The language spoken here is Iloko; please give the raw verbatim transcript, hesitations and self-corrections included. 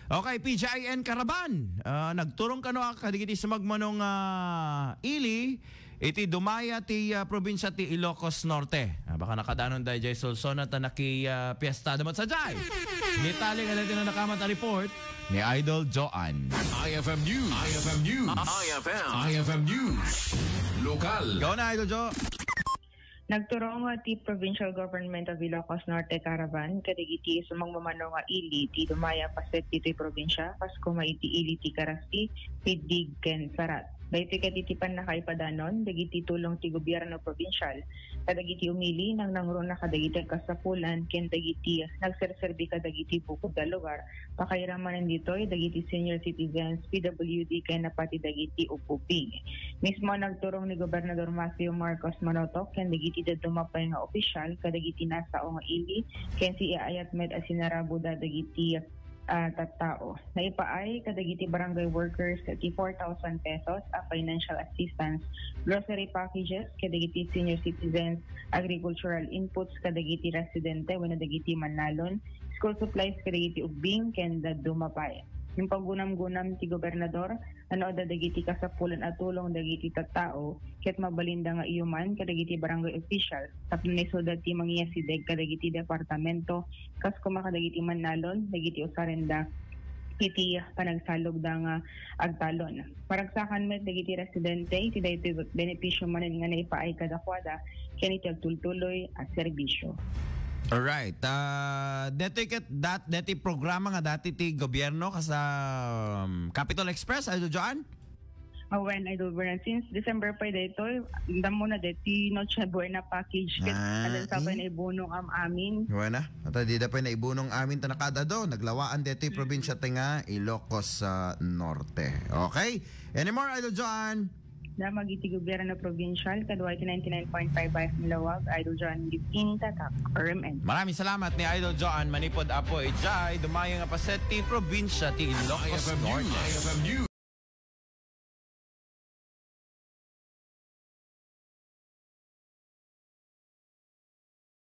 Okay, P J I N Caravan. Ah, nagturong kano a kadagiti sumagmamano nga ili iti dumaya ti, ah, probinsya ti Ilocos Norte. Ah, baka nakadanon dayjay Solsona ta naki, ah, piesta da met sadiay. Detalye kadagiti nakamat a report ni Idol Joan. I F M News. I F M News. I F M. I F M News. Lokal. Go na, Idol Jo. Nagturong ti Provincial Government of Ilocos Norte Caravan kadagiti sumagmamano nga ili ti dumaya paset ditoy probinsya, kas koma iti ili ti Carasi, Piddig, ken Sarat. Daytoy ket iti pannakaipadanon dagiti tulong ti gobyerno probinsial kadagiti umili, nangnangruna kadagiti agkasapulan ken dagiti nagserserbi kadagiti bukod a lugar. Pakairam manen ditoy dagiti senior citizens, P W D, ken napati dagiti upuping. Mismo nagturong ni Gobernador Matthew Marcos Manotoc ken dagiti dadduma pay nga opisyal kadagiti nasao nga ili ken siyaayat met a sinarabuda dagiti, ah, tattao. Naipaay kadagiti barangay workers ti four thousand pesos a financial assistance, grocery packages kadagiti senior citizens, agricultural inputs kadagiti residente wenno dagiti mannalon, school supplies kadagiti ubbing ken dadduma pay. Impagunamgunam ti gobernador, ano adda dagiti kasapulan a tulong dagiti tattao, ket mabalinda nga iyuman kadagiti barangay official tapno naisuda ti mangiyasideg kadagiti departamento, kas koma kadagiti mannalon dagiti usarenda iti panagsalogda nga agtalon. Maragsakan met dagiti residente iti daytoy benepisio manen nga naipaay kadakuada ken iti agtultuloy a serbisio. Alright. Ah, deti ket dat-, deti programa nga dati ti gobierno kas, um, Capitol Express, Idol Joan? Awen, Idol Bernard, since December pa daytoy, dammo na deti Noche Buena package ket Ah, adan sa pay eh. Naibunong am-amin. Buena. Ata di da pay naibunong amin ta nakadado. Naglawaan deti probinsya ti nga Ilocos, ah, Norte. Okay? Any more, Idol Joan? Damag iti gobierno provincial, kadua iti ninety-nine point five F M Lawag, Idol Joan Gipin, Tatak, R M N. Maraming salamat ni Idol Joan manipod apo ijay dumaya nga paset ti probinsya ti Ilocos Norte. I F M News. I F M News.